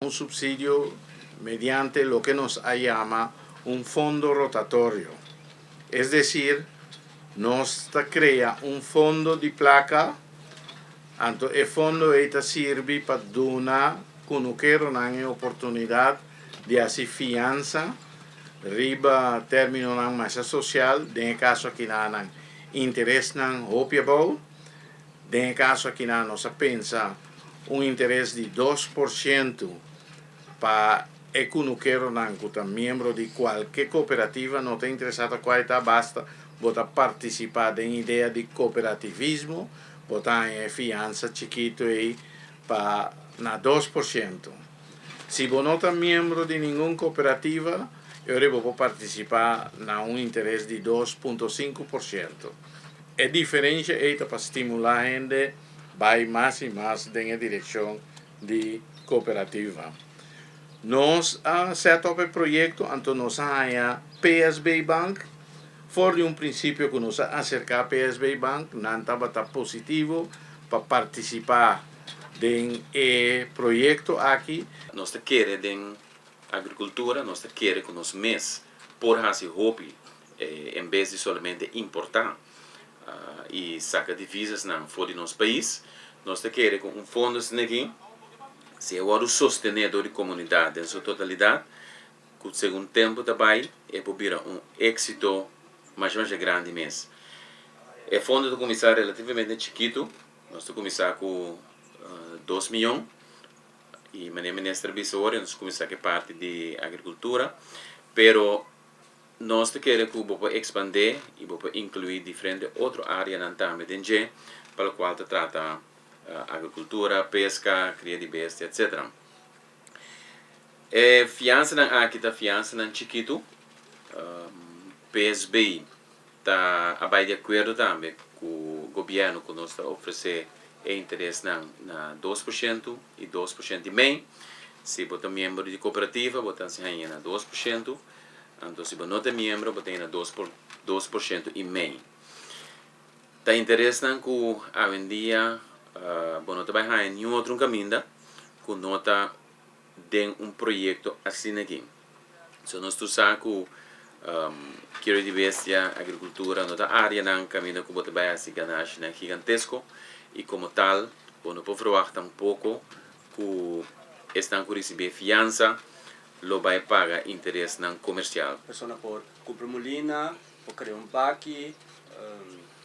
Un supsidio mediante loke nos a yama un fondo rotatorio. Es desir, nos ta krea un fondo di plaka, anto e fondo ei ta sirbi pa duna kunukeronan e oportunidat di hasi fiansa riba términonan masha sosial, den e kaso akinan interesnan hopi abou. Den e kaso akinan nos a pensa un interes di 2% pa e kunukeronan ku ta miembro di kualke kooperativa, no ta interesá ta kua ta, basta bo ta partisipá den idea di kooperativismo, bo ta haña e fiansa chikitu ei pa na 2%. Si bo no ta miembro di ningun kooperativa, e bo por partisipá na un interes di 2,5%. E diferensia ei ta pa stimulá hende bai mas i mas den direkshon di kooperativa. Nos a set up e proyekto, anto nos a haña PSB Bank, for di un prinsipio ku nos a aserká PSB Bank, nan tabata positivo pa partisipá den e proyekto aki. Nos ta kere den agrikultura, nos ta kere ku nos mes por hasi hopi en bes di solamente importá i saka divisas for di nos pais. Nos ta kere ku un fondo aki, si e wòrdu sostené dor di komunidat den su totalidat, ku segun tempu ta bai, e por bira un éksito mas grandi mes. E fondo ta kuminsá relativamente chikitu, nos ta kuminsá ku 2 mion, i manera minister a bisa, nos ta kuminsá ku parti di agrikultura, pero nos ta kere ku bo por ekspandé i bo por inkluí diferente otro áreanan tambe den dje, pa lokual ta trata agrikultura, peska, kria di bestia, etc. E fiansanan aki ta fiansanan chikitu, PSB ta a bai di akuerdo tambe ku gobièrnu ku nos ta ofresé e interesnan na 2% i 2,5%. Si bo ta miembro di kooperativa, bo ta haña na 2%, anto si bo no ta miembro, bo ta na 2,5%. Ta interesnan ku awendia bo no ta bai haña ningun otro kaminda ku no ta den un proyekto asina aki. So nos tur sa ku krio di bestia, agrikultura no ta áreanan kaminda ku bo ta bai hasi ganashinan gigantesko i komo tal bo no por verwagt tampoko ku esnan ku risibí fiansa lo bai paga interesnan komersial. Persona por kumpra mulina, por krea un baki,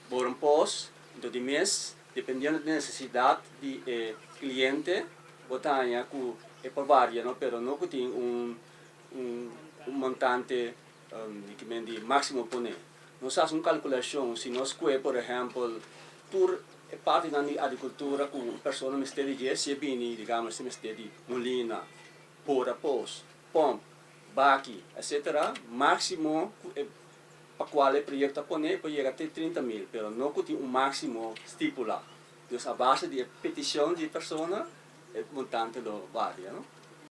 bora un pos, anto di mes, dependiendo di nesesidat di e kliente, bo ta haña ku e por varia, no? Pero no ku tin un montante di máksimo poné. Nos hasi un kalkulashon, si nos kue, por ehèmpel, tur e partinan di agrikultura ku un persona mester di dje, si e bini, digamos, si mester di mulina, bora pos, pòmp, baki, etc., máksimo pa kual e proyekto a pone por yega te 30.000, pero no ku tin un máksimo stipulá. Dus a base di e petishon di e persona, e montante lo varia, no?